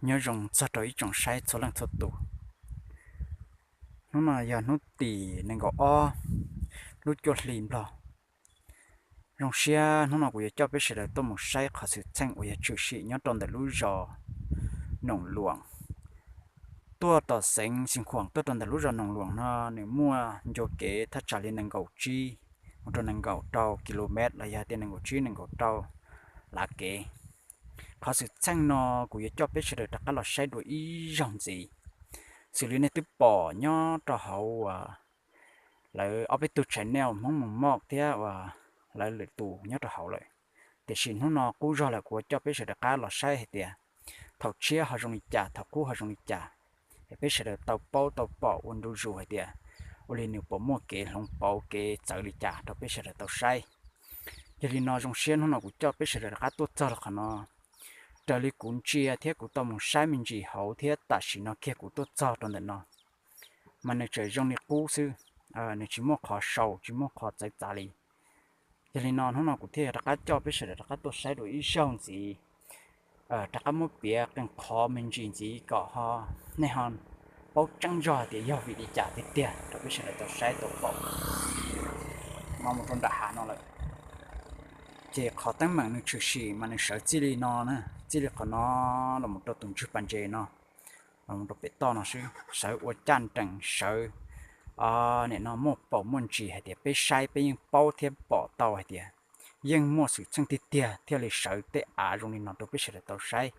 Nyob zoo txog rau ib tsoom saib txhua leej txhua tus. Hnub no yog hnub tim nees nkaum ob lub cuaj hli Nplog. Zoo siab hnub no kuv yuav coj peb sawv daws tuaj mus saib qhov xwm txheej uas yog tshwm sim nyob rau ntawm lub zos Noom Luam. Tuaj tom xeev Xeev Khuam tuaj rau ntawm lub zos Noom Luam no nws muaj ncua kev thaj tsam li nees nkaum tsib mus rau nees nkaum rau kilomev los yog tias nees nkaum tsib nees nkaum rau lav kev. Qhov xwm txheej no kuv yuav coj peb sawv daws rov qab los saib dua ib zaug ntxiv. Xws li nej twb pom nyob rau hauv uas lawv ob peb tug channel Hmoob Mus Moj thiab uas lawv lwm tus nyob rau hauv lawm, tiam sis hnub no qub zog lawm kuv yuav coj peb sawv daws rov qab los saib hais tias thaum tshiab ho zoo li cas, thaum qub ho zoo li cas, es peb sawv daws tau paub tau pom ua ntu zus hais tias ua li nws puas muaj kev hloov pauv kev txawv li cas rau peb sawv daws tau saib. Yog li no zoo siab hnub no kuv coj peb sawv daws rov qab tuaj txog rau qhov no. Raws li kuv ntsia thiab kuv tau mus saib me ntsis hauv thiab tam sim no kiag kuv tuaj txog rau ntawm no, mas nws tseem zoo li qub xwb, nws tsis muaj qhov sau tsis muaj qhov txawv txav li. Yog li no hnub no kuv thiaj yog rov qab coj peb sawv daws rov qab tuaj saib dua ib zaug ntxiv, rov qab muab piav qee qhov me ntsis ntxiv kom ho nej ho paub tseeb zog tias yog vim li cas tiag tiag rau peb sawv daws tau saib tau pom. Mas mus rau nram hav no lawm, ces qhov teeb meem nws tshwm sim mas nws sawv txij li no na, txij li qhov no los mus rau tus ntswg pas ntses no, los mus rau pem toj no xwb, sawv ua caj nrees sawv. Nim no muaj paus muaj ntsis hais tias peb saib peb yeej paub thiab pom tau hais tias yeej muaj xwm txheej tiag tiag thiaj li sawv tej av zoo li no rau peb sawv daws tau saib.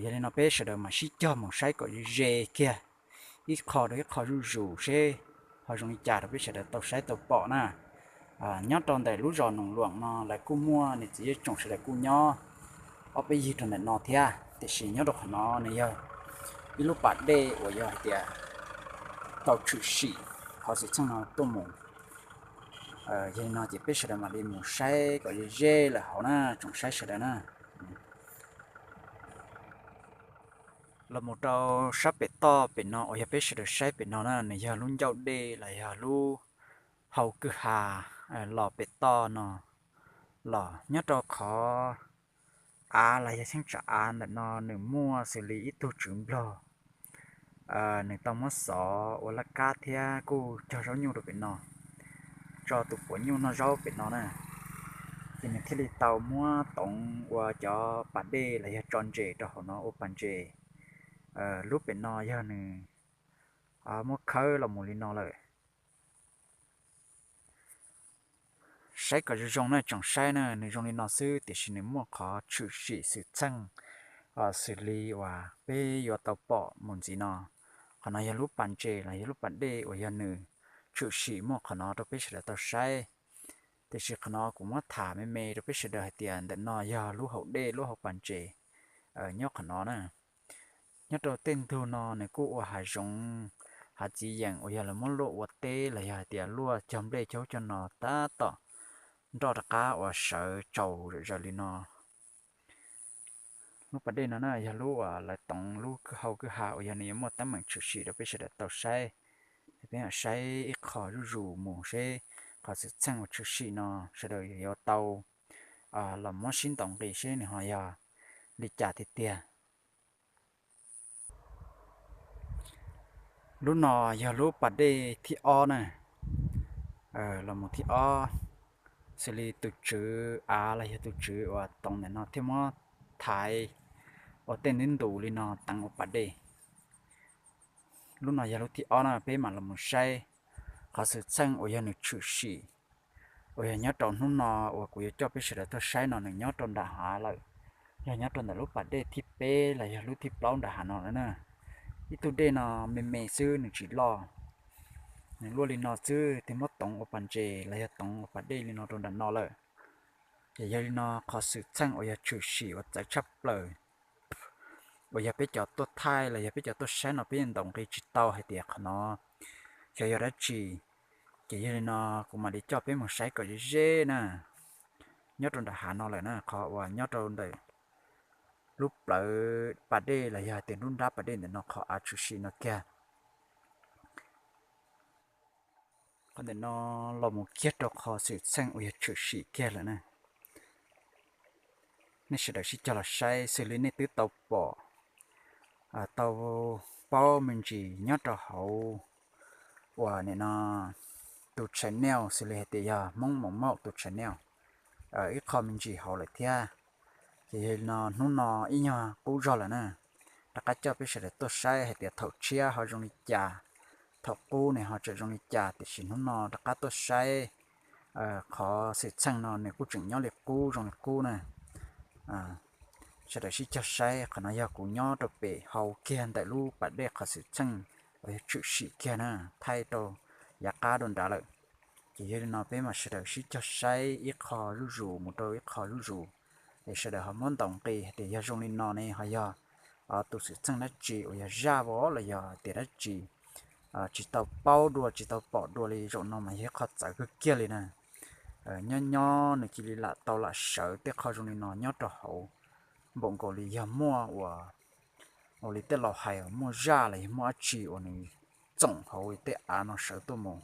Yog li no peb sawv daws mam sib cog mus saib kom ze kiag ib qho rau ib qho zuj zus seb ho zoo li cas rau peb sawv daws tau saib tau pom na. Nyob rau ntawm lub zos Noom Luam no lawv kuj muaj niam txiv yej tsoom sawv daws kuj nyob ob peb yig rau ntawm no thiab, tiam sis nyob rau qhov no nws yog ib lub pas dej uas yog hais tias tau tshwm sim qhov xwm txheej no tuaj mus. Yog li no ces peb sawv daws mam li mus saib kom ze ze lawm hauv na tsoom saib sawv daws na. Los mus rau sab pem toj pem no uas yog peb sawv daws saib pem no na, nws yog lub ncauj dej los yog lub hau kwj ha los pem toj no los. Nyob rau qhov av los yog cheeb tsam av ntawm no nws muaj xws li ib tug tswv nplog, nws tau muab xov ua laj kab thiab kuj cog zaub nyuj rau pem no, tso tus puav nyuj noj zaub pem no na, ces nws thiaj li tau muab toov ua cov pas dej los yog tso ntses rau hauv no ua pas ntses. Lub pem no yog nws muab khawb los mus li no lawm. Saib kom zoo zoo na tsoom saib na, nws zoo li no xwb tiam sis nws muaj qhov tshwm sim xwm txheej xws li uas peb yuav tau pom mus ntxiv no. Qhov no yog lub pas ntses los yog lub pas dej uas yog nws tshwm sim muaj qhov no rau peb sawv daws tau saib. Tiam sis qhov no kuv muab tham me me rau peb sawv daws hais tias ntawm no yog lub hau dej lub hau pas ntses nyob qhov no na. Nyob rau tej ntug no nws kuj ua hav zoov, hav txiv yeem uas yog lawv muab luaj ua teb los yog hais tias luaj cog nplej cog ub cog no tab tom nroj rov qab uas sawv tsaus zom zaws li no. Lub pas dej no na yog lub uas lawv toov lub hau kwj ha uas yog nws yuav muaj teeb meem tshwm sim rau peb sawv daws tau saib. Peb mam saib ib qho zuj zus mus seb qhov xwm txheej uas tshwm sim no sawv daws yuav tau los muab sib ntaus nqi seb nws ho yog li cas tiag tiag. Lub no yog lub pas dej thib ob na, los mus thib ob, xws li tus tswv av los yog tus tswv uas toov ntawm no thiaj muab thaiv ua tej ntwb ntus li no teev ua pas dej. Lub no yog lub thib ob na, peb mam los mus saib qhov xwm txheej uas yog nws tshwm sim uas yog nyob rau hnub no uas kuv yuav coj peb sawv daws tuaj saib no nws nyob rau nram hav lawm, yog nyob rau ntawm lub pas dej thib peb los yog lub thib plaub nram hav no lawm na. Ib tug dej no me me xwb nws tsis loj, nws luaj li no xwb thiaj muab toov ua pas ntses los yog toov ua pas dej li no rau nram no lawm. Ces yog li no qhov xwm txheej uas yog tshwm sim uas txawv tshaj plaws uas yog peb cov tuaj thaij los yog peb cov tuaj saib no peb yeej ntaus nqi tsis tau hais tias qhov no xyov yog dab tsi. Ces yog li no kuv mam li coj peb mus saib kom ze ze na. Nyob rau nram hav no lawm na, qhov uas nyob rau ntawm lub plawv pas dej los yog hais tias lub nrab pas dej ntawm no qhov av tshwm sim no kiag. Qhov ntawm no los mus kiag rau qhov xwm txheej uas yog tshwm sim kiag lawm na. Nej sawv daws sib cog los saib xws li nej twb tau pom tau paub me ntsis nyob rau hauv uas nim no tus channel xws li hais tias yog Hmoob Maum Maum tus channel ib qho me ntsis hauv lawm thiab. Ces yog li no hnub no ib nyuag qub zog lawm na, rov qab coj peb sawv daws tuaj saib hais tias thaum tshiab ho zoo li cas, thaum qub ne ho tseem zoo li cas, tiam sis hnub no rov qab tuaj saib qhov xwm txheej no nws kuj tseem nyob li qub zoo li qub na. Sawv daws sib cog saib, qhov no yog kuv nyob rau pem hau kiag ntawm lub pas dej qhov xwm txheej uas yog tshwm sim kiag na, thaij rau yav qab dua nrad lawm. Ces yog li no peb mam sawv daws sib cog saib ib qho zuj zus mus rau ib qho zuj zus, es sawv daws ho muab ntaus nqi hais tias yog zoo li no ne ho yog tus xwm txheej dab tsi uas yog zaj vov los yog tias dab tsi tsis tau paub dua tsis tau pom dua li. Zaum no mas yog ib qho txawv kawg kiag li na. Nyob nyob nws cia li lam tau lam sawv tej qho zoo li no nyob rau hauv, npaum nkaus li yog muaj ua ua li tej laus hais muaj zaj los yog muaj dab tsi uas nws txoom hauv tej av no sawv tuaj mus.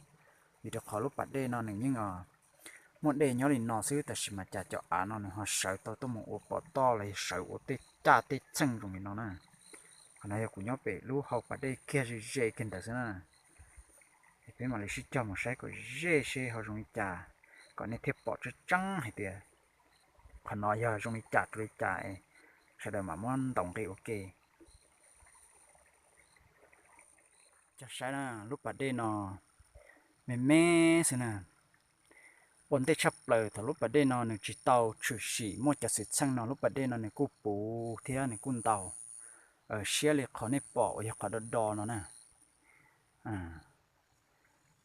Vim rau qhov lub pas dej no nws yeej muaj dej nyob li no xwb, tab sis mas cas cov av no nws ho sawv tau tuaj mus ua pom toj los yog sawv ua tej caj tej txheej zoo li no na. Qhov no yog kuv nyob pem lub hau pas dej kiag ze ze kiag ntawd xwb na. Peb mam li sib cog mus saib kom ze seb ho zoo li cas, kom nej thiaj pom tseeb tseeb hais tias qhov no yog zoo li cas rau li cas, sawv daws mam muab ntaus nqi ua ke. Cog saib na, lub pas dej no me me xwb na. Ua ntej tshaj plaws thaum lub pas dej no nws tsis tau tshwm sim muaj cov xwm txheej no lub pas dej no nws kuj puv thiab nws kuj ntau siab li qhov nej pom uas yog qhov do do no na.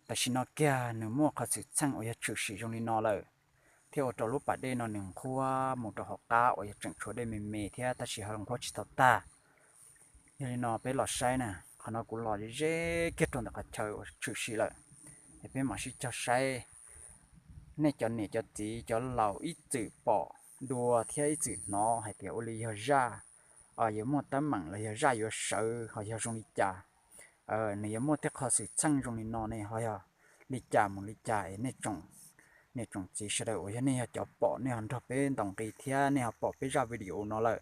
Tam sim no kiag nws muaj qhov xwm txheej uas yog tshwm sim zoo li no lawm, thiab ua rau lub pas dej no nws nqhuab mus rau hauv qab uas yog tseem tshuav dej me me thiab tab sis ho nqhuab tsis tau tag. Yog li no peb los saib na, qhov no kuv los ze kiag rau ntawm qhov chaw uas tshwm sim lawm, es peb mam sib cog saib. Nej cov niam cov txiv cov laus ib txwm pom dua thiab ib txwm hnov hais tias ua li yog zaj yuav muaj teeb meem los yog zaj yuav sawv ho yog zoo li cas, nws yuav muaj tej qho xwm txheej zoo li no ne ho yog li cas mus li cas es nej tsoom niam tsoom txiv sawv daws uas yog nej yog cov pom nej ho nrog peb ntaus nqi thiab nej ho pom peb zaj video no lawm,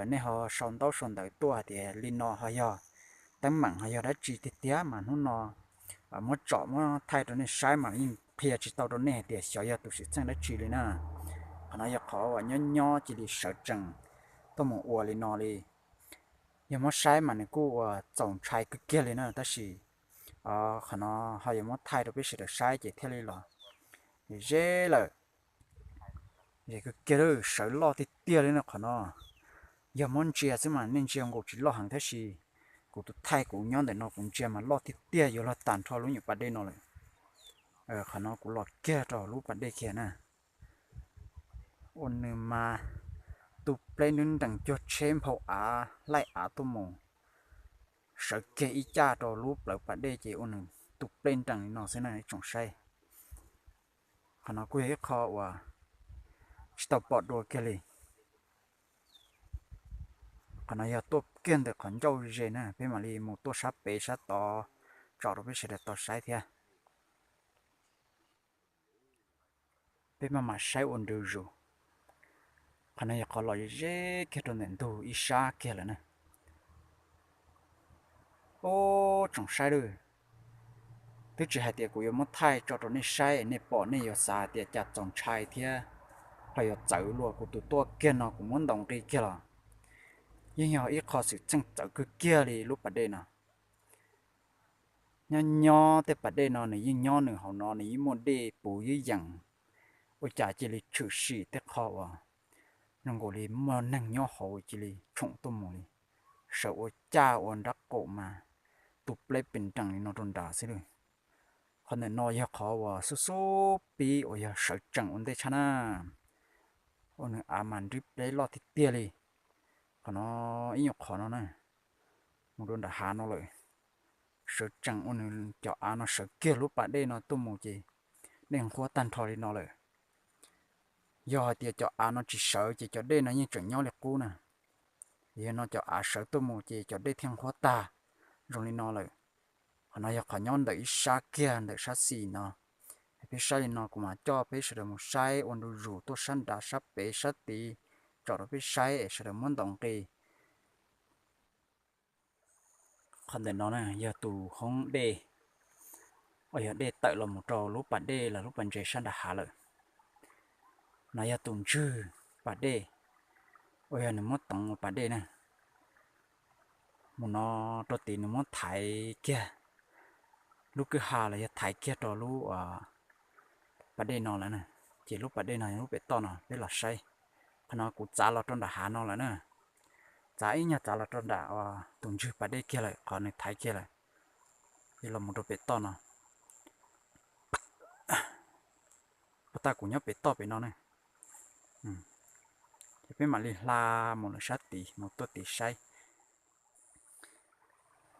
nej ho sau ntaub sau ntawv tuaj hais tias li no ho yog teeb meem ho yog dab tsi tiag tiag mas hnub no muab tsom muab thaij rau nej saib mas yeej qhia tsis tau rau nej hais tias xyov yog tus xwm txheej dab tsi li na. Qhov no yog qhov uas nyob nyob cia li sawv tsees tuaj mus ua li no li. Yog muab saib mas nws kuj ua txaus ntshai kawg kiag li na, tab sis qhov no ho yuav muab thaij rau peb sawv daws saib ces thiaj li los ze lawm. Ze kawg kiag li, sawv loj tiag tiag li no qhov no. Yog muab ntsia xwb mas nej ntsia nkaus tsis loj heev tab sis kuv tus thaij kuv nyob ntawm no kuv ntsia mas loj tiag tiag yuav luag tag nrho lub nyuam pas dej no lawm. Qhov no kuv los kiag rau lub pas dej kiag na. Ua nws mas tu pleb nrees cuag tsheb nphau av laij av tuaj mus, sawv kiag ib caj rau lub plawv pas dej ces ua nws tu pleb nrees li no xwb na ib tsoom saib. Qhov no kuj yog ib qho uas tsis tau pom dua kiag li. Qhov no yog tuaj kiag ntawm qhov ncauj ze na, peb mam li mus tuaj sab pem sab tod tsom rau peb sawv daws tau saib thiab. Peb maj mam saib ua ntu zus. Qhov no yog qhov los ze kiag rau ntawm ntug ib sab kiag lawm na. Ub, tsoom saib lawm, twb tsis hais tias kuv yuav muab thaij tso rau nej saib nej pom nej yuav xav hais tias cas txaus ntshai thiab ho yuav txawv luaj. Kuv tus tuaj kiag no kuv muab ntaus nqi kiag los yeej yog ib qho xwm txheej txawv kawg kiag li lub pas dej no. Nyob nyob tej pas dej no nws yeej nyob nws hauv no nws yeej muaj dej puv ywj yees, ua cas cia li tshwm sim tej qho uas zoo nkaus li muaj neeg nyob hauv cia li tshoom tuaj mus li, sawv ua caj ua nrab qaum mas tu pleb pes nrees li no rau nrad xwb lawm. Qhov ntawm no yog qhov uas xub xub pib uas yog sawv tsees ua ntej tshaj na. Ua nws av mas nrib pleb loj tiag tiag li. Qhov no ib nyuag qhov no na, mus rau nram hav no lawm. Sawv tsees ua nws cov av no sawv kiag lub pas dej no tuaj mus ces dej nqhuab tag nrho li no lawm. Yog hais tias cov av no tsis sawv ces cov dej no yeej tseem nyob li qub na. Yog no cov av sawv tuaj mus ces cov dej thiaj nqhuab tag zoo li no lawm. Qhov no yog qhov nyob ntawm ib sab kiag ntawm sab xis no. Peb saib li no kuv mam coj peb sawv daws mus saib ua ntu zus tuaj sab nrad sab pem sab tid tsom rau peb saib es sawv daws muab ntaus nqi. Qhov ntawm no na yog tus hoob dej uas yog dej tawm los mus rau lub pas dej los lub pas ntses sab nram hav lawm. No yog tus ntswg pas dej uas yog nws muab toov ua pas dej na. Mus no rau tid nws muab thaiv kiag lub kwj ha los yog thaiv kiag rau lub pas dej no lawm na. Ces lub pas dej no yog lub pem toj no peb los saib. Qhov no kuv txav los rau nram hav no lawm na. Txav ib nyuag txav los rau nram tus ntswg pas dej kiag lawm, qhov nws thaiv kiag lawm. Ces los mus rau pem toj no, pab tag kuv nyob pem toj pem no ne. Ces peb mam li hla mus lawm sab tid mus tuaj tid saib.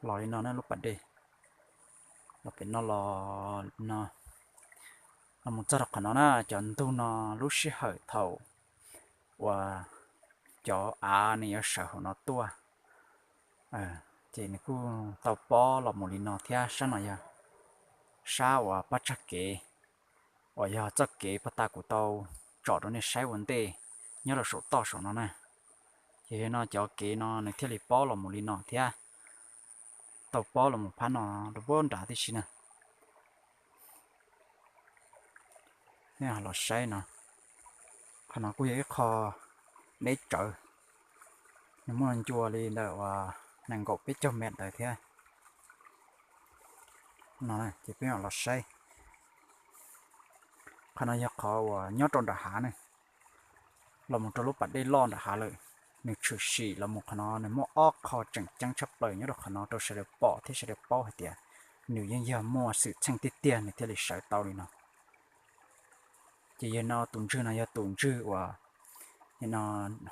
Los li no na lub pas dej, los pem no los no, los mus txog rau qhov no na, cov ntug no lub sij hawm thaum uas cov av nws yuav sawv hauv no tuaj, ces nws kuj tau pob los mus li no thiab. Sab no yog sab uas pab tsag kev uas yog txoj kev pab tag kuv tau tsom rau nej saib ua ntej nyob rau saum toj saum no na. Ces yog no cov kev no nws thiaj li pob los mus li no thiab, tau pob los mus phab no rau puag nrad tib si na. Nej los saib no, qhov no kuj yog ib qho deb tsawv, nws muaj ncua li ntawm uas nees nkaum peb caug mev ntawd thiab. No ces peb mam los saib. Qhov no yog qhov uas nyob rau nram hav ne, los mus rau lub pas dej loj nram hav lawm. Nws tshwm sim los mus qhov no nws muaj ob qho tseem ceeb tshaj plaws nyob rau qhov no rau sawv daws pom thiab sawv daws paub hais tias nws yeej yog muaj xwm txheej tiag tiag nws thiaj li sawv tau li no. Ces yog no tus ntswg no yog tus ntswg uas no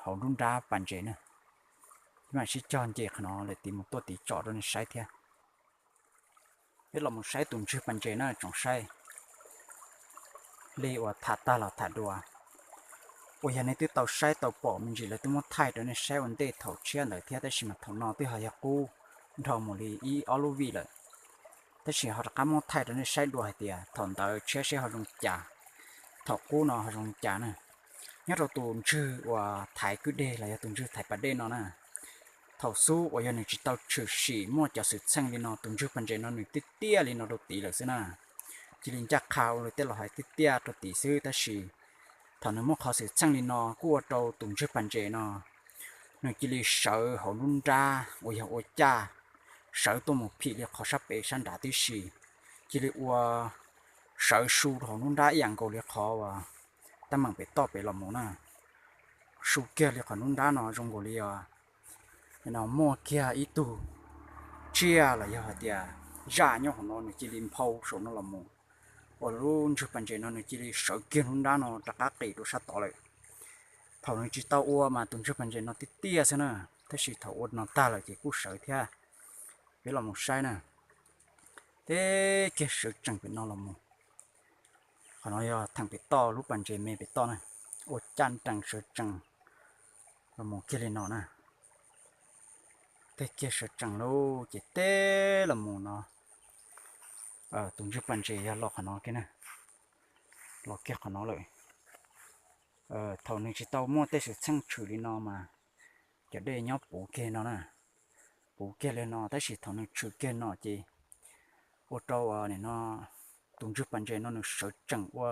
hauv nruab nrab pas ntses na. Peb mam sib cog nce qhov no lawm tid mus tuaj tid tsom rau nej saib thiab. Peb los mus saib tus ntswg pas ntses na tsoom saib. Li uas tham tag los tham dua, uas yog nej twb tau saib tau pom me ntsis lawv twb muab thaij rau nej saib ua ntej thaum tshiab ntawd thiab, tab sis mas thaum no twb ho yog qub nrho mus li ib ob lub vij lawm. Tab sis ho rov qab muab thaij rau nej saib dua hais tias thaum ntawd tshiab seb ho zoo cas, thaum qub no ho zoo li cas na. Nyob rau tus ntswg uas thaiv kwj deg los yog tus ntswg thaiv pas dej no na, thaum xub uas yog nws tsis tau tshwm sim muaj cov xwm txheej li no, tus ntswg pas ntses no nws tiaj tiaj li no rau tid lawm xwb na. Cia li ncaj qha ua li tej laus hais tiaj tiaj rau tid xwb, tab sis thaum nws muaj qhov xwm txheej li no kuj ua rau tus ntswg pas ntses no nws cia li sawv hauv nruab nrab uas yog ua caj, sawv tuaj mus phim li qhov sab pem sab nrad tib si, cia li ua sawv su rau hauv nruab nrab ib yam nkaus li qhov uas teeb meem pem toj pem los mus na. Su kiag li qhov nruab nrab no zoo nkaus li no muaj kiag ib tug tsiaj los yog hais tias zaj nyob hauv no nws cia li nphau saum no los mus, uas lub ntswg pas ntses no nws cia li sawv kiag nruab nrab no rov qab qis rau sab tod lawm. Thaum nws tsis tau ua mas tus ntswg pas ntses no tiaj tiaj xwb na, tab sis thaum ua no tag lawm ces kuj sawv thiab. Peb los mus saib na, teb kiag sawv tsees pem no los mus. Qhov no yog theem pem toj lub pas ntses me pem toj na, ua caj nrees sawv tsees los mus kiag li no na. Teb kiag sawv tsees lauj ces teb los mus no, tus ntswg pas ntses yog los qhov no kiag na, los kiag qhov no lawm. Thaum nws tsis tau muaj tej xwm txheej tshwm li no mas cov dej nyob puv kiag no na, puv kiag li no, tab sis thaum nws tshwm kiag no ces ua rau nim no tus ntswg pas ntses no nws sawv tsees ua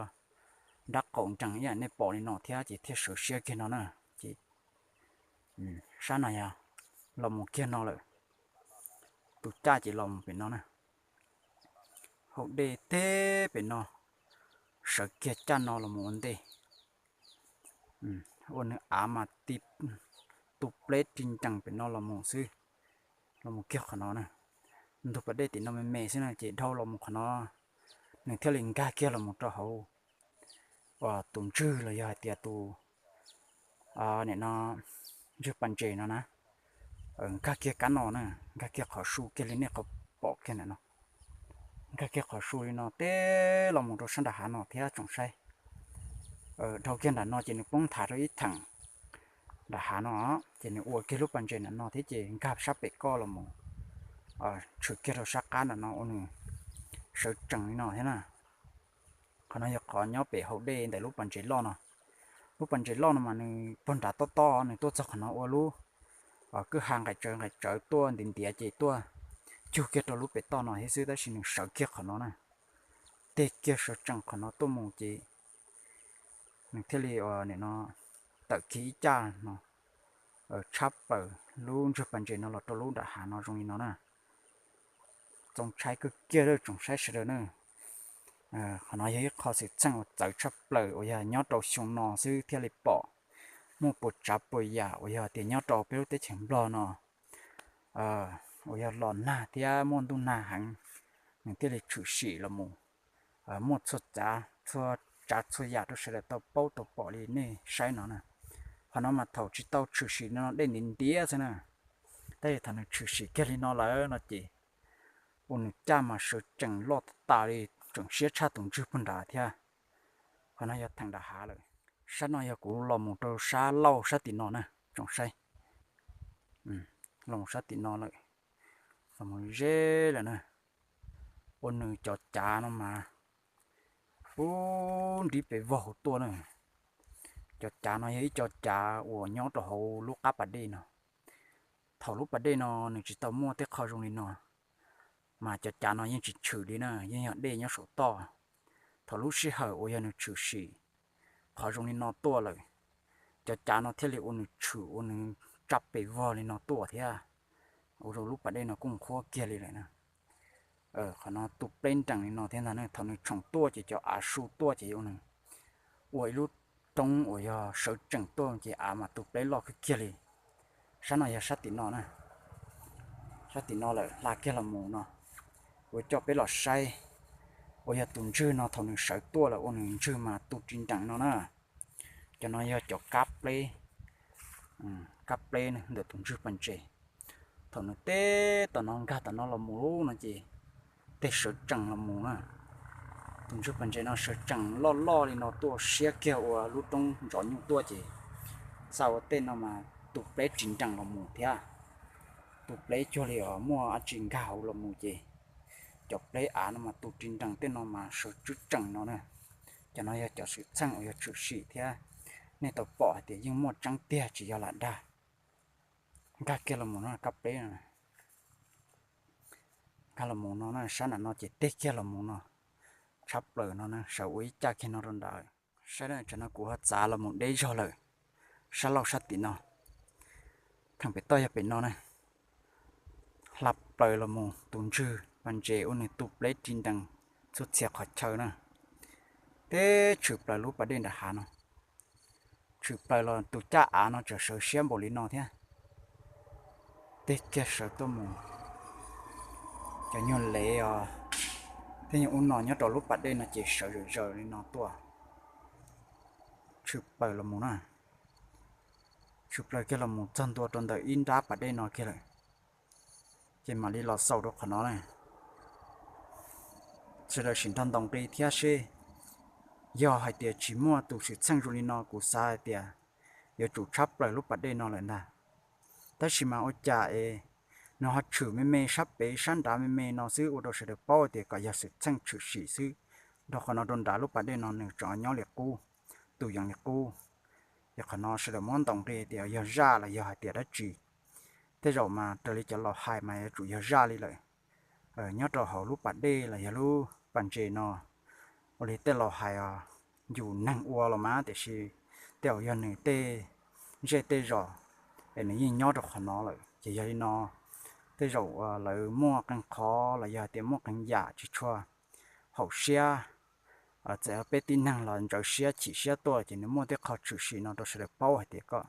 nrab qaum nrees ib yam nej pom li no thiab ces thiaj sawv siab kiag no na. Ces sab no yog los mus kiag no lawm, tus caj ces los mus pem no na, hauv dej teb pem no, sawv kiag caj no los mus ua ntej, ua nws av mas ti tu pleb ri ncees pem no los mus xwb, los mus kiag qhov no na. Ntug pas dej tim no me me xwb na ces dhau los mus qhov no, nws thiaj li nkag kiag los mus rau hauv uas tus ntswg los yog hais tias tus nim no ntswg pas ntses no na, nkag kiag kab no na, nkag kiag qhov su kiag li nej qhov pom kiag ntawm no, nkag kiag qhov su li no teb los mus rau sab nram hav no thiab tsoom saib. Dhau kiag nram no ces nws poob nthav rau ib theem nram hav no, ces nws ua kiag lub pas ntses nram no thiab ces nkag sab pem koj los mus tshwm kiag rau sab qab nram no ua nws sawv tsees li no thiab na. Qhov no yog qhov nyob pem hauv dej ntawm lub pas ntses loj no. Lub pas ntses loj no mas nws puag nrad tob tob nws tuaj txog qhov no ua lub kwj ha nqaim tsawv nqaim tsawv tuaj ntiav ntiav ces tuaj cug kiag rau lub pem toj no thiab xwb, tab sis nws sawv kiag qhov no na, tig kiag sawv tsees qhov no tuaj mus ces nws thiaj li ua nim no tawm kiag ib caj no tshab plaws lub ntswg pas ntses no los rau lub nram hav no zoo li no na. Txaus ntshai kawg kiag tsoom saib sawv daws na. Qhov no yog ib qho xwm txheej uas txawv tshaj plaws uas yog nyob rau xyoo no xwb thiaj li pom. Muaj puas tsav puas yam uas yog tias nyob rau peb lub teb chaws Nplog no uas yog los nag thiab muaj ntuj nag heev, nws thiaj li tshwm sim los mus muaj txhua tsav txhua tsav txhua yam rau sawv daws tau paub tau pom li nej saib no na. Qhov no mas thaum tsis tau tshwm sim no dej ntiav ntiav xwb na, tab sis thaum nws tshwm sim kiag li no lawm no ces ua nws caj mas sawv tsees loj tas tas li, tseem siab tshaj tus ntswg puag nrad thiab. Qhov no yog theem nram hav lawm. Sab no yog kuv los mus rau sab laug sab tim no na, tsoom saib. Los mus sab tim no lawm, los mus ze lawm na. Ua nws cov cav no mas ub nrib pes vog hauv tuaj na. Cov cav no yog ib co cav uas nyob rau hauv lub qab pas dej no. Thaum lub pas dej no nws tsis tau muaj tej qho zoo li no, mas cov cav no yeej tsis tshwm li na, yeej yog dej nyob saum toj. Thaum lub sij hawm uas yog nws tshwm sim qhov zoo li no tuaj lawm, cov cav no thiaj li ua nws tshwm ua nws tsa pes vog li no tuaj thiab, ua rau lub pas dej no kuj qhuav kiag li lawm na. Qhov no tu pleb nrees li no thiab ntag, thaum nws tshoom tuaj ces cov av su tuaj ces ua nws ua ib lub roob uas yog sawv tsees tuaj ces av mas tu pleb loj kawg kiag li. Sab no yog sab tim no na, sab tim no lawm hla kiag los mus no. Kuv coj peb los saib uas yog tus ntswg no thaum nws sawv tuaj lawm ua nws ntswg mas tu ris nrees no na. Cov no yog cov kab pleb, kab pleb ntawm tus ntswg pas ntses. Thaum nws teb tom no nkag tom no los mus no ces tej sawv tsees los mus na. Tus ntswg pas ntses no sawv tsees loj loj li no tuaj siab kiag ua lub roob ntsov nyuj tuaj ces xa ua tej no mas tu pleb ris nrees los mus thiab. Tu pleb cuag li os muaj dab tsi nkag hauv los mus ces cov pleb av no mas tu ris nrees, tej no mas sawv tswb tsees no na. Cov no yog cov xwm txheej uas yog tshwm sim thiab nej tau pom hais tias yeej muaj tseeb tiag tsis yog lam dag. Nkag kiag los mus no kab pleb no, nkag los mus no na, sab nram no ces tig kiag los mus no, tshab plaws no na, sawv ua ib caj kiag no rau nrad lawm. Saib na, tam no kuv ho txav los mus deb zog lawm, sab laug sab tim no, theem pem toj yog pem no na. Hla plaws los mus tus ntswg pas ntses ua nws tu pleb ris nrees txhua txhia qhov chaw na. Teb tshwm plaws lub pas dej nram hav no, tshwm plaws los tus caj av no tseem sawv siab npaum li no thiab. Tig kiag sawv tuaj mus, cov nyuag lev os, thiab nyuag ub no nyob rau lub pas dej no ces sawv zawm zawm li no tuaj. Tshwm plaws los mus na, tshwm plaws kiag los mus txog ntua rau ntawm ib nrab pas dej no kiag lawm, ces mam li los xaus rau qhov no na. Sawv daws sim nrog ntaus nqi thiab seb, yog hais tias tsis muaj tus xwm txheej zoo li no kuv xav hais tias yuav tsum tshab plaws lub pas dej no lawm ntag. Tab sis mas ua cas es nws ho tshwm me me sab pem sab nrad me me no xwb ua rau sawv daws paub tias kom yog xwm txheej tshwm sim xwb, rau qhov no rau nrad lub pas dej no nws tseem nyob li qub, tus yees li qub. Ces qhov no sawv daws muab ntaus nqi tias yog zaj los yog hais tias dab tsi. Tej zaum mas raws li cov laus hais mas yuav tsum yog zaj li lawm. Nyob rau hauv lub pas dej los yog lub pas ntses no, ua li tej laus hais os, yus neeg ua los mas tiam sis tej zaum yog nws tej zej tej zos es nws yeej nyob rau qhov no lawm. Ces yog li no, tej zaum lawv muaj qee qhov los yog hais tias muaj qee yam tsis tshua haum siab, txawm peb tib neeg los ntxhov siab chim siab tuaj ces nws muaj tej qho tshwm sim no rau sawv daws paub hais tias koj,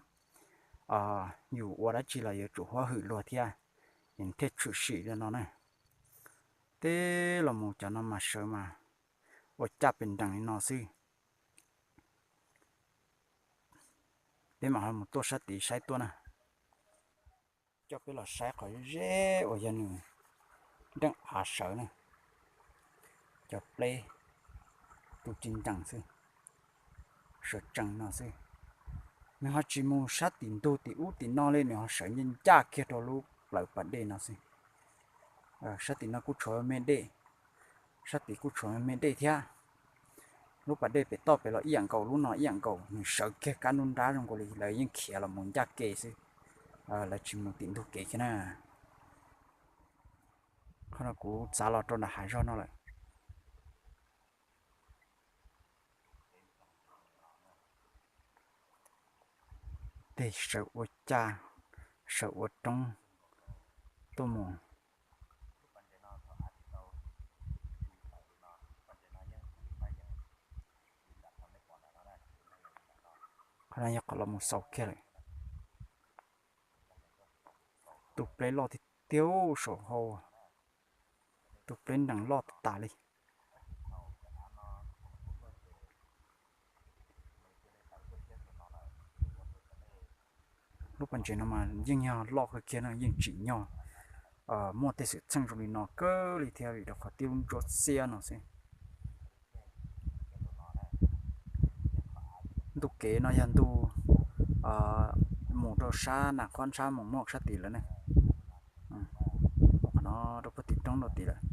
yus ua dab tsi los yuav tsum huab hwm luag thiab, es thiaj tshwm sim li no na. Teb los mus cov no mas sawv mas ua caj pes nrees li no xwb. Peb mam ho mus tuaj sab tid saib tuaj na. Coj peb los saib qhov ze uas yog nws nreej av sawv na. Cov pleb tu ris nrees xwb, sawv tsees no xwb. Nws ho tsis mus sab tim ntug tim ub tim no li, nws ho sawv ncaj ncaj kiag rau lub plawv pas dej no xwb. Sab tim no kuj tshuav me dej, sab tid kuj tshuav me dej thiab. Lub pas dej pem toj pem los ib yam nkaus, lub no ib yam nkaus, nws sawv kiag kab nruab nrab zoo nkaus li lawv yeej khiav los mus ncaj kev xwb, lawv tsis mus tim ntug kev kiag na. Qhov no kuv txav los rau nram hav zog no lawm. Tes sawv ua caj, sawv ua roob tuaj mus. Qhov no yog qhov los mus xaus kiag lawm. Tus pleb loj tiag tiag saum hau, tus pleb nees loj tas tas li. Lub pas ntses no mas yeej yog loj kawg kiag no, yeej tsim nyog muaj tej xwm txheej zoo li no kawg li thiab vim rau qhov tib lub ntsuab xiab no xwb. Ntu kev no yog ntu mus rau sab Nas Khob sab Moos Muaj sab tid lawm ne. Qhov no rau puag tim roob rau tid lawm.